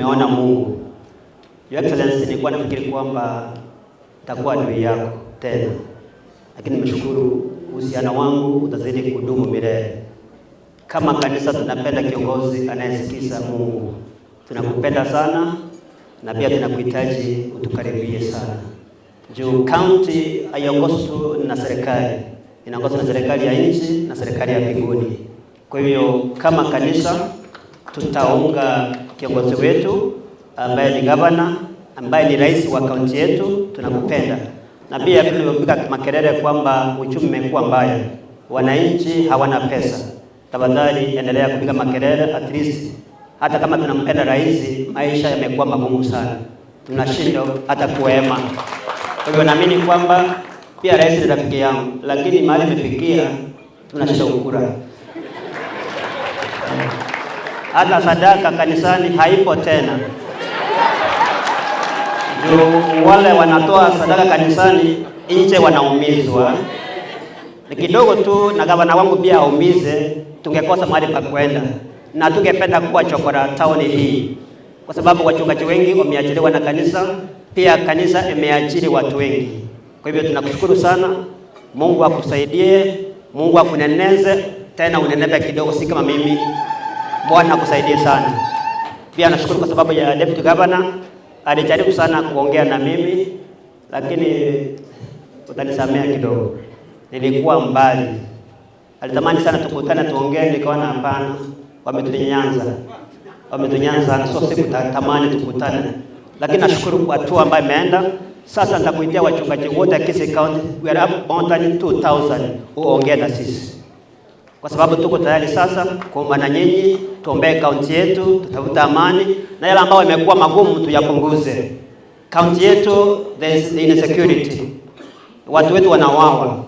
Nimeona Mungu. Your Excellency, nilikuwa nafikiri kwamba nitakuwa adui yako tena, lakini nimeshukuru uhusiano wangu utazidi kudumu milele. Kama kanisa tunapenda kiongozi anayesikiza Mungu. Tunakupenda sana na pia tunakuhitaji utukaribie sana. Juu county haiongozwi tu na serikali, inaongozwa na serikali ya nchi na serikali ya mbinguni. Kwa hivyo kama kanisa tutaunga kiongozi wetu ambaye ni gavana, ambaye ni rais wa kaunti yetu, tunakupenda. Na pia vile tumepiga makelele kwamba uchumi umekuwa mbaya, wananchi hawana pesa. Tafadhali endelea kupiga makelele, at least hata kama tunampenda rais, maisha yamekuwa magumu sana, tunashindwa hata kuhema. Kwa hivyo naamini kwamba pia rais ni rafiki yangu, lakini mahali imefikia tunashindwa kukula. Hata sadaka kanisani haipo tena. Juu wale wanatoa sadaka kanisani nje wanaumizwa. Ni kidogo tu, na gavana wangu pia aumize, tungekosa mahali pa kwenda, na tungependa kuwa chokora town hii, kwa sababu wachungaji wengi wameajiriwa na kanisa, pia kanisa imeajiri watu wengi. Kwa hivyo tunakushukuru sana, Mungu akusaidie, Mungu akuneneze tena, unenepe kidogo, si kama mimi. Bwana akusaidie sana. Pia nashukuru kwa sababu ya deputy governor, alijaribu sana kuongea na mimi, lakini utanisamea kidogo, nilikuwa mbali. Alitamani sana tukutane tuongee, nikaona hapana, wametunyanza, wametunyanza sana, so sikutamani tukutane, lakini nashukuru kwa hatua ambayo imeenda. Sasa nitakuitia wachungaji wote Kisii County, we are up more than 2000 uongee na sisi kwa sababu tuko tayari sasa kuomba na nyinyi, tuombee kaunti yetu, tutafuta amani na yale ambayo imekuwa magumu tuyapunguze. Kaunti yetu there is insecurity, watu wetu wanauawa.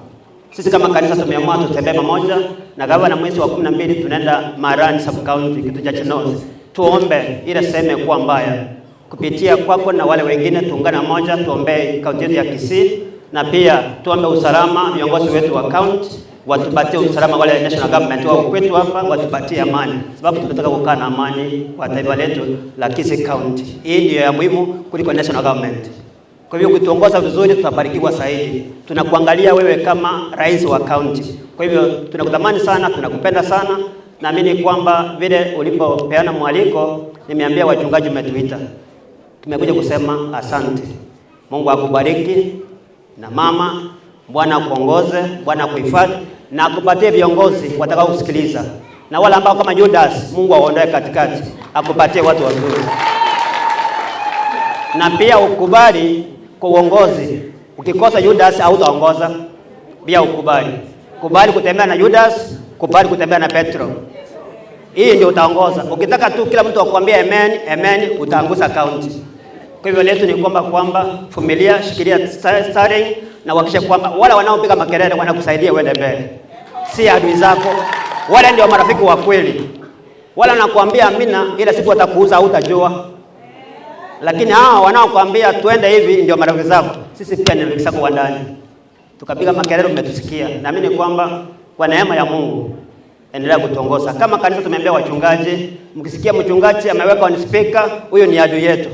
Sisi kama kanisa tumeamua tutembee pamoja na gavana. Mwezi wa 12 tunaenda Marani sub county, Kitutu North, tuombe ile sehemu kuwa mbaya kupitia kwako na wale wengine, tuungane moja, tuombee kaunti yetu ya Kisii na pia tuombe usalama, viongozi wetu wa county watupatie usalama, wale national government wao kwetu hapa watupatie amani, sababu tunataka kukaa na amani kwa taifa letu la Kisii County. Hii ndio ya muhimu kuliko national government. Kwa hivyo ukituongoza vizuri, tutabarikiwa zaidi. Tunakuangalia wewe kama rais wa county. Kwa hivyo tunakutamani sana, tunakupenda sana. Naamini kwamba vile ulipopeana mwaliko, nimeambia wachungaji umetuita, tumekuja kusema asante. Mungu akubariki na mama, Bwana akuongoze, Bwana akuhifadhi na akupatie viongozi watakao kusikiliza, na wale ambao kama Judas, Mungu awaondoe katikati, akupatie watu wazuri, na pia ukubali kwa uongozi. Ukikosa Judas hautaongoza. Pia ukubali, kubali kutembea na Judas, kubali kutembea na Petro. Hii ndio utaongoza. Ukitaka tu kila mtu akwambia amen, amen, utaangusa county. Kwa hivyo letu ni kwamba vumilia, shikilia steering na uhakikishe kwamba wale wanaopiga makelele wanakusaidia uende mbele, si adui zako. Wale ndio marafiki wa kweli. Wale wanakuambia amina, ila siku watakuuza hutajua. Lakini hawa wanaokuambia tuende hivi ndio marafiki zako. Sisi pia ni rafiki zako wa ndani. Tukapiga makelele, umetusikia. Naamini kwamba kwa neema ya Mungu endelea kutongoza. Kama kanisa tumeambia wachungaji, mkisikia mchungaji ameweka on speaker, huyo ni adui yetu.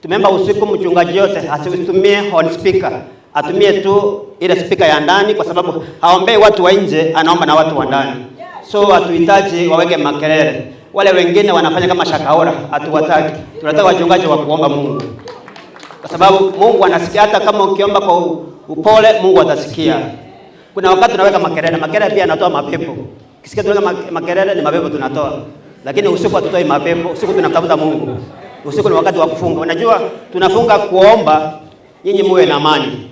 Tumeomba usiku mchungaji yote asitumie on speaker, atumie tu ile speaker ya ndani, kwa sababu haombei watu wa nje, anaomba na watu wa ndani. So hatuhitaji waweke makelele. Wale wengine wanafanya kama shakaora, hatuwataki. Tunataka wachungaji wa kuomba Mungu, kwa sababu Mungu anasikia. Hata kama ukiomba kwa upole, Mungu atasikia. Kuna wakati tunaweka makelele, makelele pia yanatoa mapepo. Kisikia tunaweka makelele, ni mapepo tunatoa, lakini usiku hatutoi mapepo. Usiku tunamtafuta Mungu. Usiku ni wakati wa kufunga. Unajua tunafunga kuomba, nyinyi muwe na amani.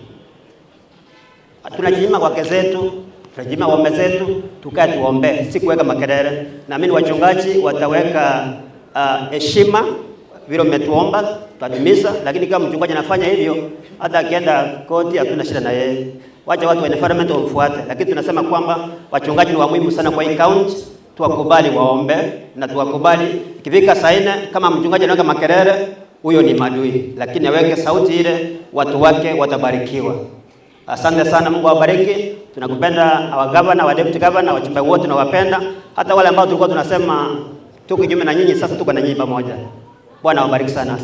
Tunajinyima wake zetu, tunajinyima waume zetu, tukae tuombe, si kuweka makelele. Naamini wachungaji wataweka heshima vile umetuomba tutatimiza, lakini kama mchungaji anafanya hivyo, hata akienda koti hatuna shida na yeye. Wacha watu wa environment wamfuate, lakini tunasema kwamba wachungaji ni wa muhimu sana kwa hii county, tuwakubali waombe na tuwakubali. Ikifika saa 4 kama mchungaji anaweka makelele, huyo ni madui, lakini aweke sauti ile, watu wake watabarikiwa. Asante sana, Mungu awabariki. Tunakupenda our governor, our deputy governor, wachumba wote tunawapenda, hata wale ambao tulikuwa tunasema tuko kinyume na nyinyi, sasa tuko na nyinyi pamoja. Bwana wabariki sana.